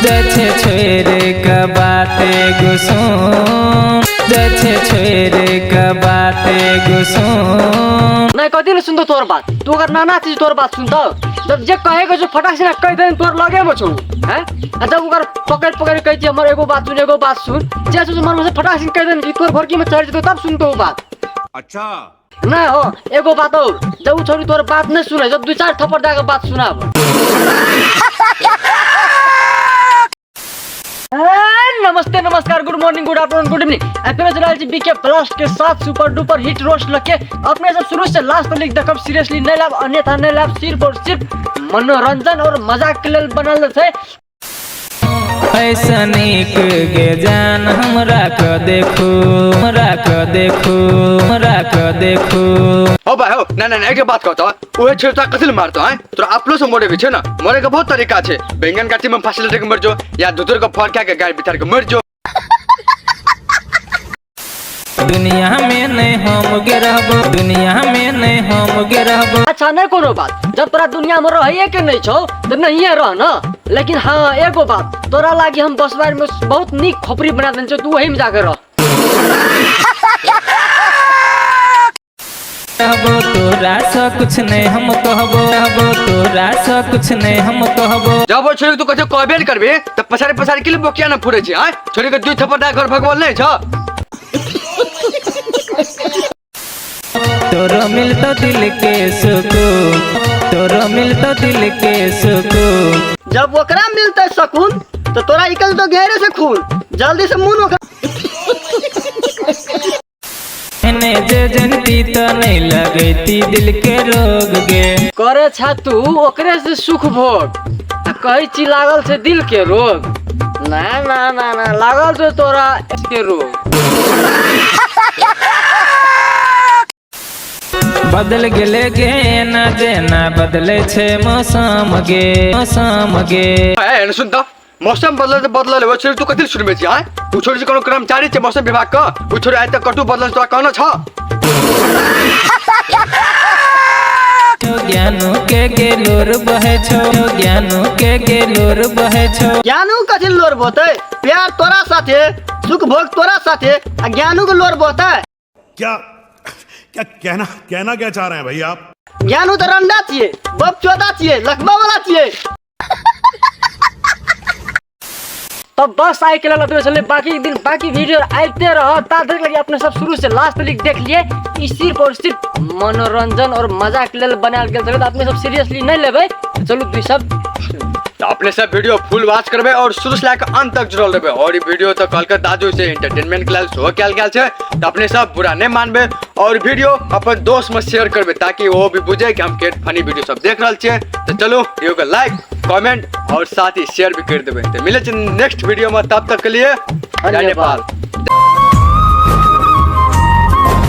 जाइ छै छोड़ि के बात एगो सुन, जाइ छै छोड़ि के बात एगो सुन। नहीं कथी नहीं सुनतो तोर बात, तू अगर नाना चीज तोर बात सुनतो जब जे कहे के जो फटाक से ना कह दे तोर लगे में छौ हैं। आ जब ओकर पकड़ पकड़ कहै छी हमर एगो बात सुन एगो बात सुन, जे सोच मन में से फटाक से कह दे कि तोर घर की में चढ़ जेतो तब सुनतो उ बात। अच्छा नहीं हो एगो बात और, जब उ छोरी तोर बात नहीं सुने जब दू चार थप्पड़ दे के बात सुनाब। नमस्ते नमस्कार good morning good afternoon good evening. अपने चला छी बीके ब्लास्ट के साथ सुपर डुपर हिट रोस्ट लके अपने सब शुरू से लास्ट तक देखब, सीरियसली नहीं लाभ अन्यथा नहीं लाभ, सिर्फ और सिर्फ मनोरंजन और मजाक के लेल बनल छै। ऐसा नीक गे जान हमरा के देखू, हमरा के देखू, हमरा के देखू। हो भाई हो, ना ना ना एक बात कहतो, ओहे छेड़ तोरा कथी ले मारतो हैं? तोरा अपनो से मरे के छै ना, मरे के बहुत तरीका छै। बैंगन गाछी में फांसी लटक के मर जो या धुतुर के फल खा के गाय बिचार के मर जो। दुनिया में नहीं हम गे रहबो, दुनिया में नहीं हम गे रहबो। अच्छा नहीं कोनो बात, जब तोरा दुनिया में रहिए के नहीं छौ तो नहीं रह ना, लेकिन हाँ एगो बात तोरा लागी हम बसवार में बहुत नीक खोपड़ी बना देने छौ, तू वही में जाके रह। कहबो तोरा से कुछ नहीं हम कहबो, कहबो तोरा से कुछ नहीं हम कहबो। जब ओ छोरी तू कथी कहबे न करबे त पछाड़ी पछाड़ी के लिए बोकिया न फुरे छै, आँय? छोरी के दुई थप्पड़ दए घर भगवल नहीं छौ। तोरो मिलतो दिल के सुकून, तोरो मिलतो दिल के सुकून। जब ओकरा मिलते सकून तो तोरा निकल तो घेरे से खून, जल्दी से मुन ओकरा। एने जे जनती त नहीं लगैती दिल के रोग गे। करे छा तू ओकरे से सुख भोग आ कहै छी लागल छै दिल के रोग। ना ना ना ना लागल छै तोरा के रोग। बदल गेले गे ना जेना बदले छै मौसम गे, मौसम गे। ए, एने सुन त, मौसम बदलल त बदलल, ओ छोरी तू कथी सुनबै छी, आँय? उ छोरी से कोनो कर्मचारी छै मौसम विभाग के, उ छोरी आइ तक कटु बदलल तोरा कहने छ? ज्ञानो के गेलोर बहे छौ, ज्ञानो के गेलोर बहे छौ। ज्ञानो कथी लोर बहतै? प्यार तोरा साथे, सुख भोग तोरा साथे, आ ज्ञानो के लोर बहतै? क्या क्या कहना कहना क्या चाह रहे हैं भैया आप? ज्ञानो त रंडा छियै, बप चोदा छियै, लखबा वाला छियै। तब बस आइ के लेल अतबे छलै, बाकी दिन बाकी वीडियो आबिते रहत। ता धरि लगी अपने सब शुरू से लास्ट तक देख लिए, ई सिर्फ और सिर्फ मनोरंजन और मजाक के लेल बनायल गेल छलै, त अपने सब सीरियसली नहीं लेबै। चलू तू सब तो अपने सब वीडियो फुल वॉच करबे और शुरू से लेकर अंत तक जुड़ल रहबे। और ई वीडियो तो कल के दाजू से एंटरटेनमेंट के लेल सेहो कयल गेल छै, तो अपने सब बुरा नहीं मानबे और वीडियो अपन दोस्त में शेयर करबे ताकि वो भी बुझे कि हम के फनी वीडियो सब देख रहल छियै। तो चलू वीडियो के लाइक कमेंट और साथ ही शेयर भी कर देबे। तो मिले छै नेक्स्ट वीडियो में, तब तक के लिए जय धन्यवाद। नेपाल।